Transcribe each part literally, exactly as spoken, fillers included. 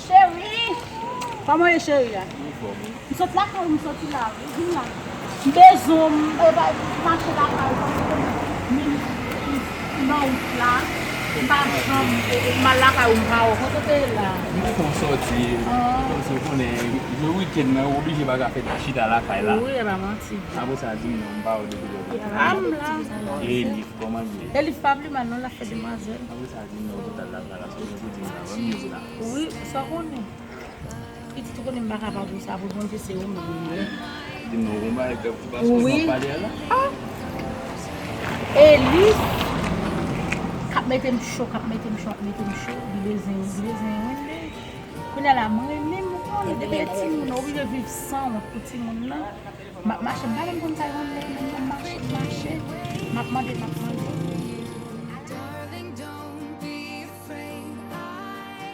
Cheri! Kòman w ye, cheri a? M sot lakay ou, m soti la wi. Vin la. M bezwen w, m, e, ba, mache lakay ou, paske m, m nan wout la. M pa janm, e, e, m al lakay ou, m pa wè w. Kote w te ye la? M te fè yon sòti, kòmsi w konnen, jwe wikenn nan, ou oblije pa ka fè chita lakay la. Wi, e pa manti. Apre sa, di m non, m pa wè w depi lè. A, m la. E Elif, kòman l ye? Elif pa pli mal non, l ap fè demwazèl. Apre sa, di m non, ou te al lakay la, sa w gen pou di m la, ban m news la. Wi, sa w konnen. Pitit ou konnen m pa ka pa pou sa, pou Bondye se ou menm li ye. Di m non, ou konn bagay, ou pa sou pale a la? Ah! Elif k ap mete m cho, k ap mete m cho, k ap mete m cho, li bezwen, li bezwen yon nèg. Kounye a la, mwen menm, ou konnen, depi e timoun, ou oblije viv san wont pou timoun nan. M ap mache, m pa menm konn sa yo rele menm non, m mache, m mache. M ap mande, m ap mande. Darling, don't be afraid. I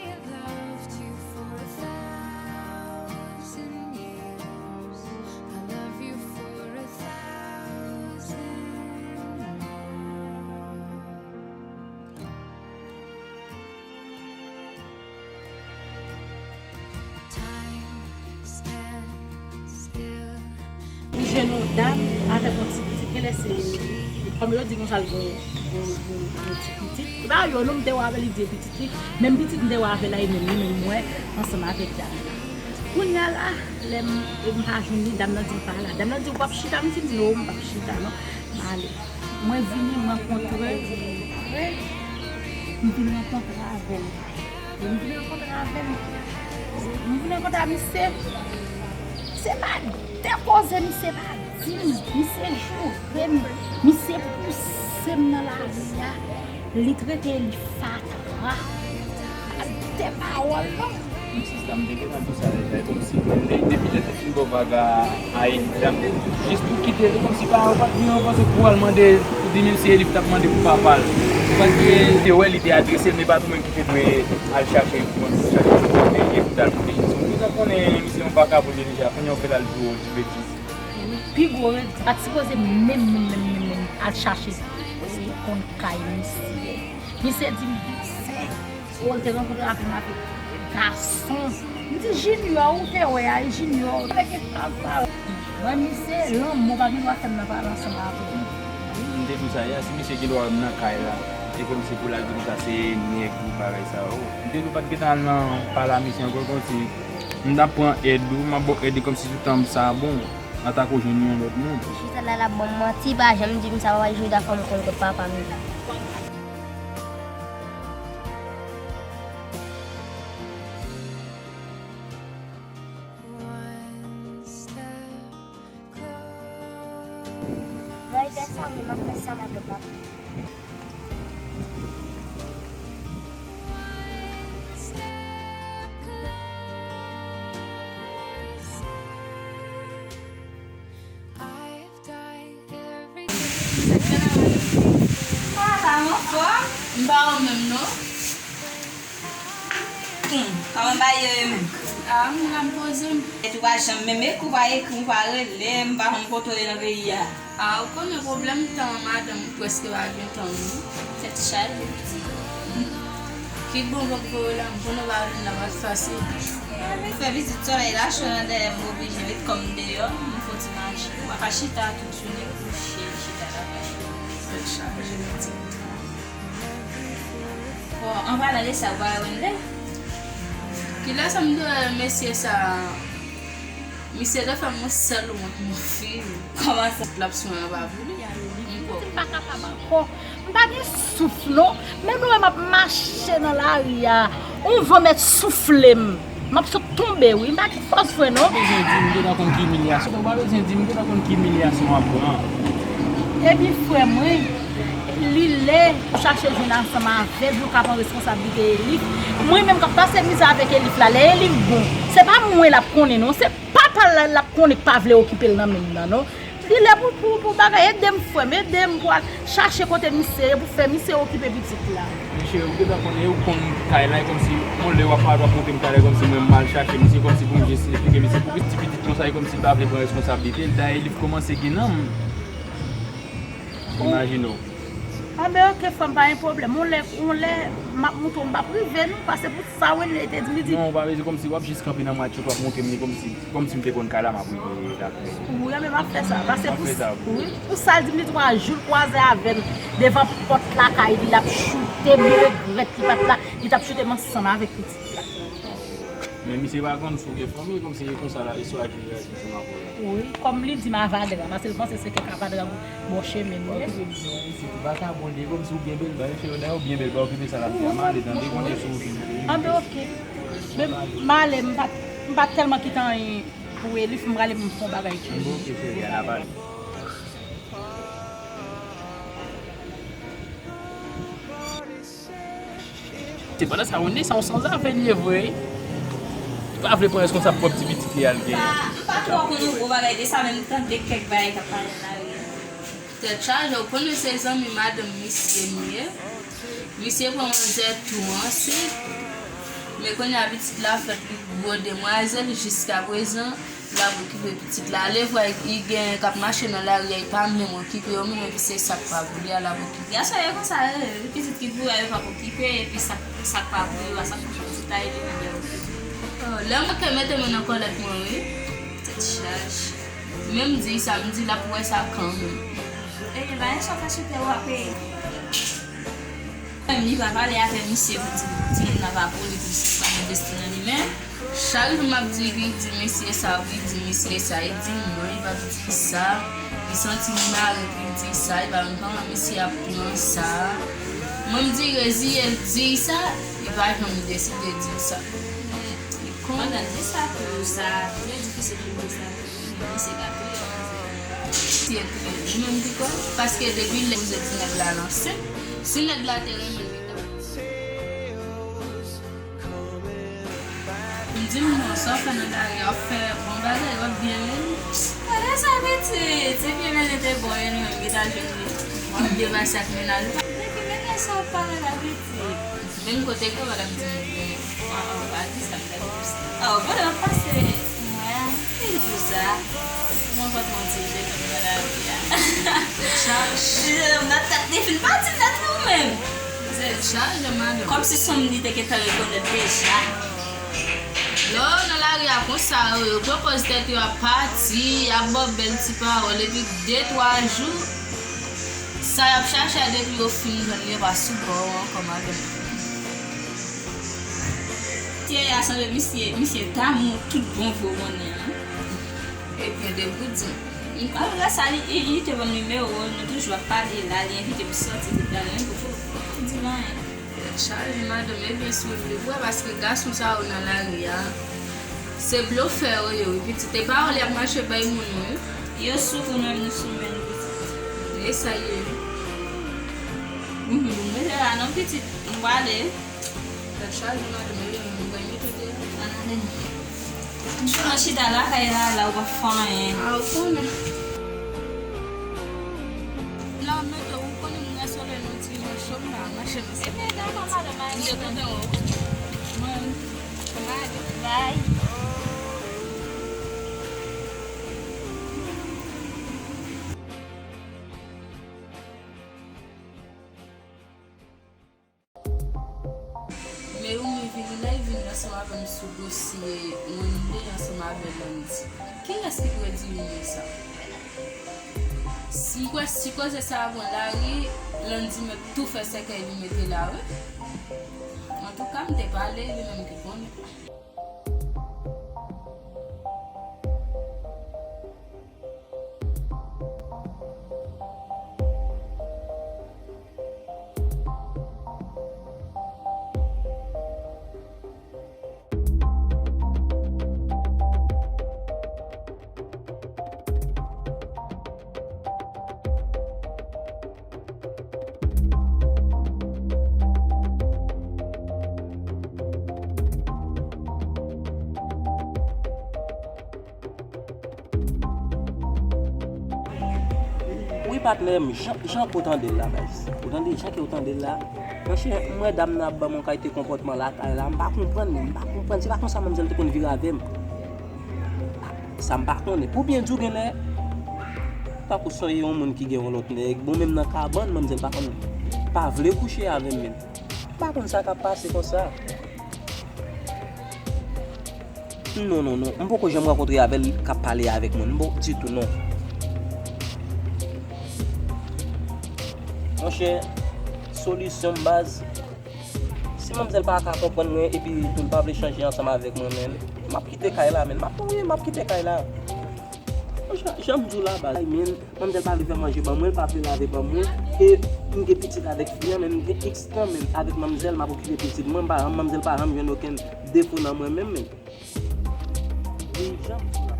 have loved you for a thousand years. I love you for a thousand more. Li jwenn yon dam avèk yon ti pitit, genlè se, kòm yo di konsa, l gen yon, yon, yon, yon ti pitit. Se pa yo non, m te wè avè l, li di e pitit li. Menm pitit m te wè avè l la, e menm li menm m wè ansanm avèk dam nan. Kounye a la, lè m, m pa jwenn li, dam nan di l pa la. Dam nan di, "W ap chita?" M di, "Non, m p ap chita non." M ale. Mwen vini, m rankontre, m vin rankontre avè l. Lè m vin rankontre avè l, m vin rankontre a misye. Misye pa dekoze, misye pa di m, misye joure m, misye pouse m nan lari a. Li trete li fatra. Ak de pawòl non. Sista, m te gentan di sa deja, e kòmsi de, depi lè te fin ba w vaga a Elif la, jis pou kite li, kòmsi pa, ou pa t vin anvan se pou w al mande, pou di menm si Elif t ap mande pou papa l. Ou pa t vin, te wè li te adrese l, men pa tou menm ki te dwe al chache, chache pou kote e pou t al kote. Ou deja konnen misye yon vakabon deja, kounye a w fè l al di w yon ti betiz. Pi gwo rèd, pa t sipoze menm, menm, menm, menm, menm al chache konn kay misye. Misye di m, se, o, l te rankontre avè m avèk gason. M di, Junior, ou te wè a, e Junior, ou te gen papa. Mwen, misye, lanmou pa gen dwa fè m nan pale ansanm avè l. M te di w sa yè, si misye gen dwa wè m nan kay la, e kòmsi pou l al di konsa se nèg ou bagay sa yo. M te di w pa t gentan al nan pale a misye ankò, kòmsi m t ap pran èd ou, m ap ba w èd li kòmsi sou tan m sa bon. Atake w jwenn yon lòt moun. Chita la, l ap ban m manti, pa janm di m sa, papa Jida, fò m konn kot papa m la. Mwen fè sa, mwen fè sa, mwen fè sa. Kòman sa, ou anfòm? M pa anfòm menm non. Hmm, kòman bagay yo ye menm? Ah, m la m poze m. E tou pa janm menm ekri, ou pa ekri, ou pa rele, m pa konn kote w ye nan peyi a. Ah, ou konnen pwoblèm tan an, madanm, ou prèske pa gen tan non. Tèt chaje pitit. Ki bon vag voye la, m konnen w pa vin la, pa t fasil. Fè pitit, solèy la cho nan dèyè m, oblije ret kò m deyò, m fè ti mache. M pa ka chita tout jounen kouche, chita lakay. Tèt chaje pitit. Bon, an palan de sa, ou pa wè Wenley? Kilè sa m te wè mesye sa? Misye te fè m yon sèl wont, mon fi. Kòman sa? L ap swen anba pou li. M pa kapab ankò. M pa gen souf non. Menm lè m ap mache nan lari a, yon van mèt soufle m. M ap sot tonbe wi. M pa gen fòs vre non. Ou pa bezwen di m, m gentan konn ki imilyasyon. Ou pa bezwen di m, m gentan konn ki imilyasyon w ap pran. Epi frè mwen, li lè pou chache jwenn ansanm avè l pou l ka pran responsablite Elif. Mwen menm k ap pase mizè avèk Elif la, lè Elif bon, se pa mwen l ap konnen non, se papa l la l ap konnen k pa vle okipe l nan menm nan non. Li lè pou, pou, pou bagay, ede m frè m, ede m pou al chache kote misye ye, pou fè misye okipe pitit la. Mesye, ou gentan konnen, ou konn kay la, e kòmsi, yon lè w ap pale, w ap montre m kay la, e kòmsi mwen m al chache misye, kòmsi pou m jis esplike misye, pou ti pitit konsa, e kòmsi l pa vle pran responsablite l, dayè Elif kòmanse gen nanm. Imajine w. Anben, oke, frè m, pa gen pwoblèm. Yon lè, yon lè, M ap montre w, m p ap rive non, paske pou sa Wenley te di m, li di. Non, ou pa bezwen, kòmsi w ap jis kanpe nan match yo, w ap montre m li kòmsi, kòmsi m te konn kay la, m ap rive lakay. Wi, men m ap fè sa, paske pou, wi, pou sa l di m, li di w a jou l kwaze avè m devan pòt lakay li, l ap choute, m regrèt li pa t la, li t ap choute m ansanm avèk pitit la. Men misye pa konn si w gen fanmi, kòmsi e konsa la, istwa a vin reyaji ansanm avè w la. Wi, kòm li di m avadra, paske l panse se kèk avadra bò chemen m ye. Okipe misye, isi, ou pa ka bon, li kòmsi w byen bèl ba, mesye yo, dayè w byen bèl ba, okipe sa l ap fè a, m ale, tande, konnen si w vin. Anben, oke. Men m ale, m pa, m pa tèlman kite anyen pou Elif, m prale pou m fè yon bagay ki. Anben, oke, cheri, a n a pale. Se pandan sa, Wendy, sa yon sanzave li ye vre. Li pa vle pran responsab pwòp ti pitit li a l genyen. M pa twò konn yon gwo bagay de sa, men m tande kèk bagay k ap pale nan lari a. Tèt chaje, ou konnen se zanmi madanm misye m ye. Misye pran manzè tou ansent. Men kounye a pitit la fèt li gwo demwazèl jiskaprezan. L ap okipe pitit la. Alevwa, li gen k ap mache nan lari a, li pa menm okipe yo menm, epi se sa k pa pou li a, l ap okipe. Gason yo konsa, yo, yo, pitit ki pou yo, yo p ap okipe, epi sa, sa k pa pou yo a, sa k pou pitit la, yo, yo, yo. Oh, lè m te mete mwen nan kòlèt mwen, wi. Tèt chaje. Men m di sa, m di l ap wè sa kanmenm. E, ba, e sa w fè sou tè w a peye. Li pa pale avè misye pou di timoun nan pa pou li, pou misye pa gen destine nan li menm. Chak jou m ap di li, di misye sa, wi, di misye sa, li di m non, li p ap di sa. Li santi l mare pou l di sa, li pa konn kòman misye ap pran sa. Mwen m di reziye l di sa, li pa janm deside di sa. Li konn. Pandan l di sa tou, sa trè difisil pou l di sa tou. Misye ka touye manzè. Misye touye li menm pi kò, paske depi lè koze di nèg la nan sen, si nèg la te renmen l, li ta. M di m non, sa w fè nan lari a, w ap fè bon bagay, w ap byen mennen. Gade sa pitit, se byen mennen te bon, e li menm ki ta jwenn li. W ap depase ak mennaj ou. Depi mennen sa w ap pale la pitit. Menm kote ke w al ap di moun, ah, ah, pa di sa, m ta di sa. Ah, pandan m ap pase, mwen, ki jou sa, mwen kontre yon ti jèn nan lari a. Tèt chaje. M nan tèt li fin pati nèt non menm. Tèt chaje, madanm. Kòmsi sonm li te gentan rekonèt deja. Lè w nan lari a konsa, yo, yo pran pòz tèt yo ap pati, y ap ba w bèl ti pawòl, epi de, twa jou, sa y ap chache a, depi yo fin jwenn li, yo pa sou bò w ankò, madanm. Misye a sanble misye, misye damou tout bon vre w konnen an. Ebyen, de pou di. Malgre sa, li, li, li te ban m nimewo l, nou toujou ap pale la, li envite m sòti, tout bagay, men pou, pou, pou di m anyen. Tèt chaje, madanm, ebyen, si w vle, w wè, paske gason sa yo nan lari a, se blofè yo ye, wi, pitit. E pa yo li ap mache bay moun, wi. Yo sou kou, nou menm, nou sou men nou, pitit. E sa ye. Mhm. Mete la non, pitit, m prale. Tèt chaje, madanm, e yo menm, mwen mete de. Ann ale. M sou nan chita lakay la, la, ou pa fè anyen. A, ou konnen. La, mete, ou konnen, m resole nou ti jan cho m la, mache m. Ebyen, dakò, madanm, a, m te kontan wè w. Mwen, mwen ale. Bye. Meyoumi vini la, li vin ansanm avè m sou dosye Wendy ansanm avè Landy. Kiyès ki prediminye sa? Si m kwè, si koze sa a pran lari, Landy mèt tou fè sèkèy li mete la, wi. Antouka, m te pale, li menm ki konnen. Wi, patnè m, jan, jan ke w tande l la, guys. Ou tande, jan ke w tande l la. Monchè, m wè dam nan ap ban m yon kalite konpòtman lakay la. M pa konprann, men m pa konprann. Se pa konsa manmzèl te konn vire avè m. Sa m pa konnen. Pou byen di w, genlè, tankou sonje yon moun ki gen yon lòt nèg. Bon, menm nan kabann, manmzèl pa konn, pa vle kouche avè m menm. M pa konn sa k ap pase konsa. Non, non, non. M poko janm rankontre avè l k ap pale avèk moun. M poko ditou, non. Monchè, solisyon m baz. Si manmzèl pa ka konprann mwen epi tou l pa vle chanje ansanm avèk mwen, men m ap kite kay la, men m ap, wi, m ap kite kay la. Jan, jan m di w la, baz, men manmzèl pa vle fè manje ban mwen, l pa vle lave ban mwen, e m gen pitit avèk fi an, men m gen eks tan, men avèk manmzèl, m ap okipe pitit mwen, m pa janm, manmzèl pa janm jwenn okenn defo nan mwen menm, men. Wi, jan m di w la.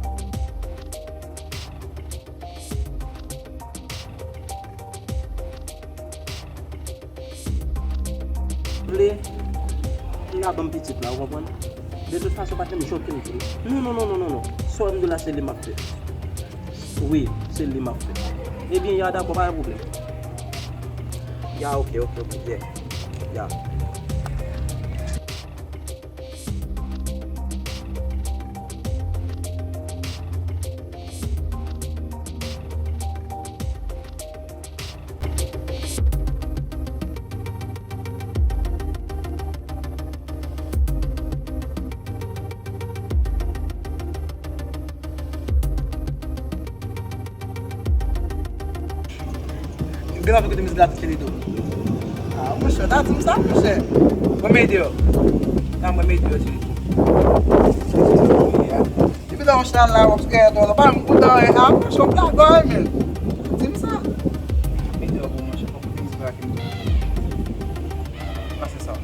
Vle, l a ban m pitit la, ou konprann? De tout fason, patnè m, jan ke m di w. Non, non, non, non, non, non. Sa w di m la, se li m ap fè. Wi, se li m ap fè. Ebyen, ya, dakò, pa gen pwoblèm. Ya, oke, oke, oke, yeah. Ya. Gen anpil kote mizik la touche li tou. Ah, monchè, ta di m sa, monchè. Mwen m ede yo. Nan mwen m ede yo, ti. Depi lè yon chal la, w ap gade, w pa janm kontan, eh, ah, monchè, w blaga, eh, men. Di m sa. M ede yo pou monchè, pou kote mizik la ki m pase sa.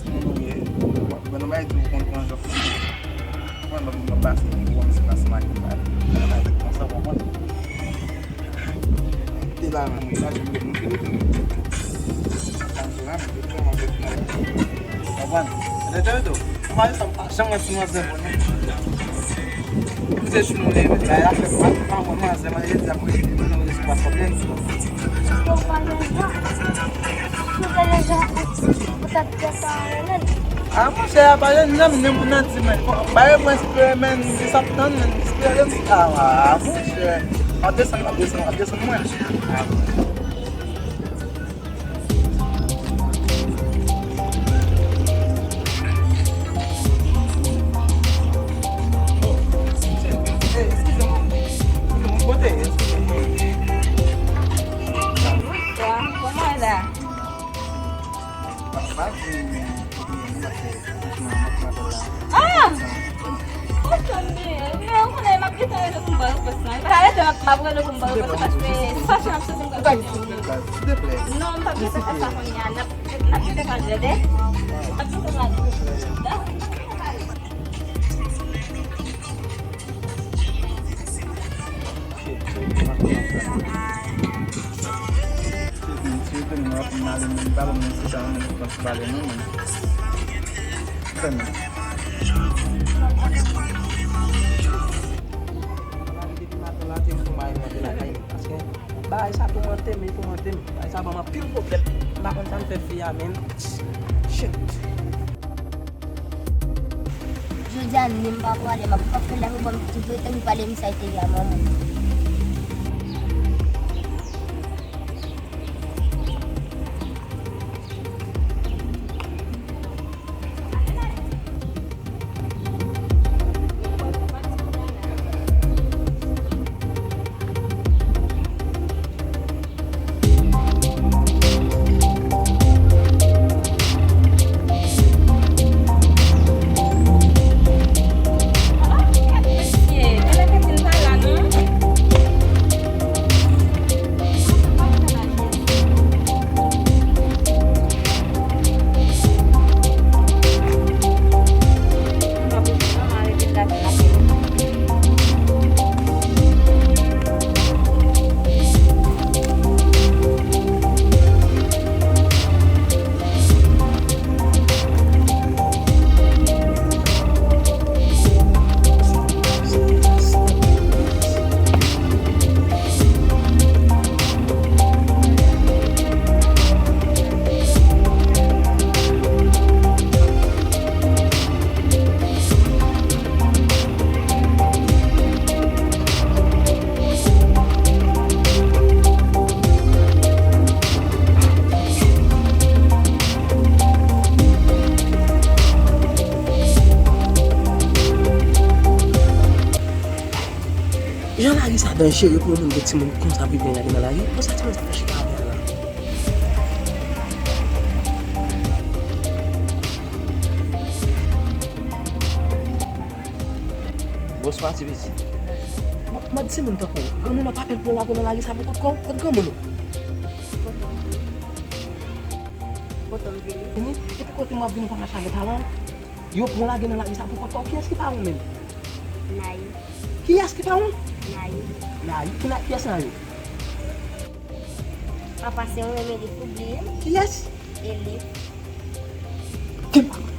Timoun ou ye, bon, nou bay di ou konn pran jòf. Konprann, ban m pase, bon, se pase maten, bay. Konsa, konprann. Te la menm, wi, la, se moun ki rete. Sa, se la, mwen te pran, mwen te pran. Konprann? Mwen te tou. Mwen pa janm wè ti manzè, mwen. Mwen se jou mwen leve, bay la fè mal, pa wè manzè, mwen, jodi a, mwen rete, mwen rete pa pwoblèm. Ah, monchè, a pa jwenn nanm, menm pou nan di, men. Ba yo pran espere, men, di sa p tann, men, espere, men. Ah, ah, monchè. Ap desann, ap desann, ap desann, mwen. Ah. Eh, eskize m. Eskize m, kote? Eskize m. Bonswa, kòman w la? Ah! Ou konn byen. Men ou konnen m ap gentan rele pou m ba w repons lan. M pa rete, m ap, m ap rele pou m ba w repons lan paske se fache m ap soti m pral soti. Non, m p ap gentan fè sa kounye a. N ap, n ap gentan pale, tande? N ap gentan pale. Dakò. Bagay sa toumante m, li toumante m. Bagay sa ban m anpil pwoblèm. M pa konn sa m fè fi a, men. Shit. Jodi a, ni m pa pwale, m ap frape lè ou ban m ti vrete m pale m sa te ya manman. Jan lari sa danjere pou yon moun gen timoun konsa pou l vin lage nan lari. Konsa timoun sa chita avè l la. Bonswa, ti pitit. M ap di timoun tankou w. Granmoun an pa pè pou lage nan lari sa pou kot kò w, kot granmoun ou? Kote m vini. Vini, epi kote m ap vini pa mache avè talan. Yo pran lage nan lari sa pou kot kò w. Kiyès ki pa ou menm? Nayi. Kiyès ki pa ou? Nayi. Nayi. Ki na, kiyès Nayi? Papa, se ou menm Elif, ou bliye m? Kiyès? Elif. Ki pa